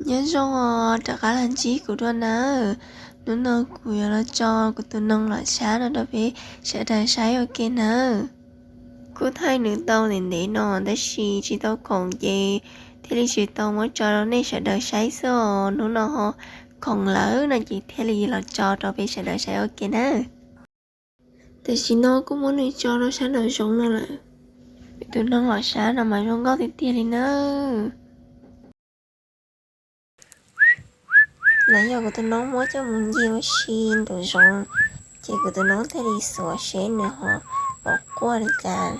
Nyob zoo os, rov qab los ntsib kuv dua nawb. Hnub no kuv yuav los tso kuv tus noog los sab no rau peb sawv daws saib ua ke nawb. Kuj thaij nws tau ntev ntev no tab sis tsis tau khoom ces thiaj li tsis tau muab tso rau nej sawv daws saib xwb os. Hnub no ho khoom lawm no ces thiaj li los tso rau peb sawv daws saib ua ke nawb. Tam sim no kuj muab nws tso rau sab nraum zoov no lawm. Tus noog los sab no mas zoo nkauj tiag tiag li nawb. Nws yog kuv tus noob muab coj mus ncig ua si nraum zoov, ces kuv tus noob thiaj li xuav seb nws ho pom quaj li cas.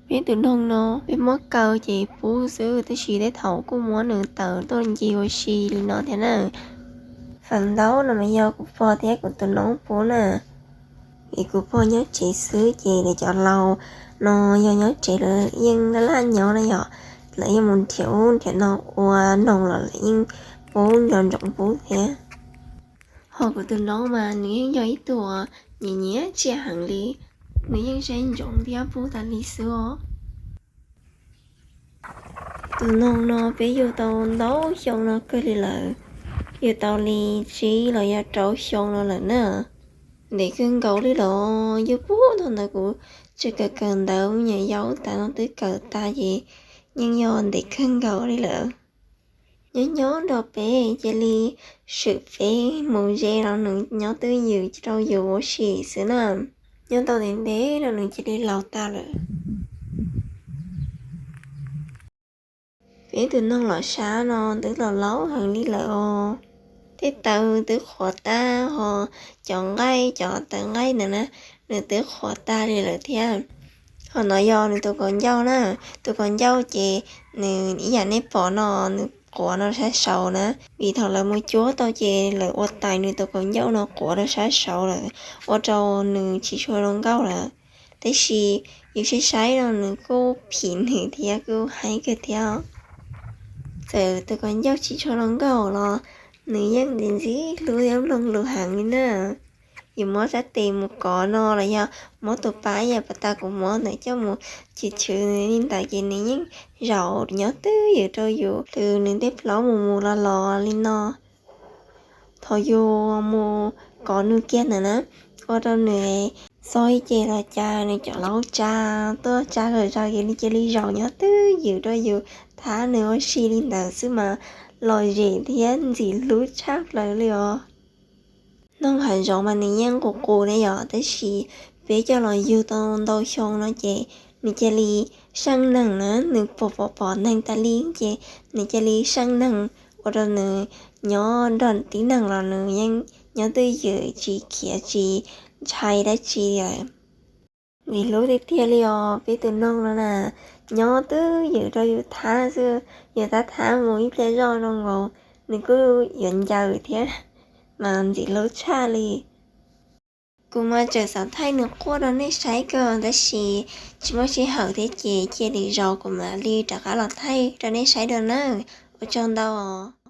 Peb tus noog no peb muab kaw ces pub xwb, tab sis tej thaum kuj muab nws taws tuaj ncig ua si li no thiab na. Feem ntau no mas yog kuv pog thiab kuv tus noob pub na. Vim kuv pog nyob tsev xwb ces lawv cov laus no yog nyob tsev lawv yeej laj laj nyob na yom, lawv yeej mus nrhiav ub nrhiav no ua noog los lawv yeej pub nco ntsoov pub thiab. Ho kuv tus noob mas nws yeej yog ib tug nyiam nyiam tsiaj heev li, nws yeej saib ntsoov thiab pub tas li xwb os. Tus noog no peb yug tau ntau xyoo no kawg li lawm, yug tau li tsib los yog rau xyoo no lawm na. Ntev kawg nkaus li lawm, yug puag thaum ntawd kuv tseem kawm kawm ntawv me nyuam yaus tas no twb kawm tag ces yeej yog ntev kawg nkaus li lawm. Nyob nyob nrog peb cia li swm peb mus ze los nws nyob twj ywm rau yus ua si xwb na. Nyob tau ntev ntev los nws cia li laus tag lawm. Peb tus noog los sab no twb los laus heev li lawm os. Tej taw twb qhuav tag ho cov nqaij, cov taw nqaij ntawd na, nws twb qhuav tag li lawm thiab. Ho no yog nws tus kaus ncauj na, tus kaus ncauj ces nws ib yam nej pom no, nws quav no sab saud na, vim thaum lawv mus cuab tau ces lawv ua tais nws tus kaus ncauj no quav rau sab saud lawm, ua rau nws tsis tshua zoo nkauj lawm. Tab sis yus saib saib no nws kuj phim nws thiab kuj haib kawg thiab. Txawm tus kaus ncauj tsis tshua zoo nkauj los nws yeej ntxim ntxim hlub thiab mloog lus heev li na. Yus muab sab tes mus kov no los yog muab tus pab ib yam pas tas kuv muab ntawd coj mus chwv chwv li ntawd ces nws yeej zaum nyob twj ywm rau yus, plhws nws tej plaub mus mus los los li no. Thaum yus mus kov nws kiag ntawd na, ua rau nws txog ib ce los cas nws cov laub tsa tuaj tsa zom zaws ces nws cia li zaum nyob twj ywm rau yus thab nws ua si li ntawd xwb mas lom zem thiab ntxim hlub tshaj plaws li os. Noog hav zoov mas nws yeej qus qus ne yom, tab sis peb coj los yug tau ntau xyoo no ces nws cia li seej neeg na, nws pom pom pom neeg tas li ces nws cia li seej neeg, ua rau nws nyob nrog tib neeg los nws yeej nyob twj ywm tsis khiav tsis ntshai dab tsi lawm. Ntxim hlub tiag tiag li os, peb tus noog no na, nyob twj ywm rau yus thab xwb, yus thab thab mus ib pliag zoj zoo nkaus nws kuj yuav ncaws thiab, mas ntxim hlub tshaj li. Kuv mas tseem xav thaij nws quaj rau nej saib kawg tab sis tsis muaj sij hawm thiab ces cia li zaum kuv mam li rov qab los thaij rau nej saib dua nawb. Ua tsaug ntau os.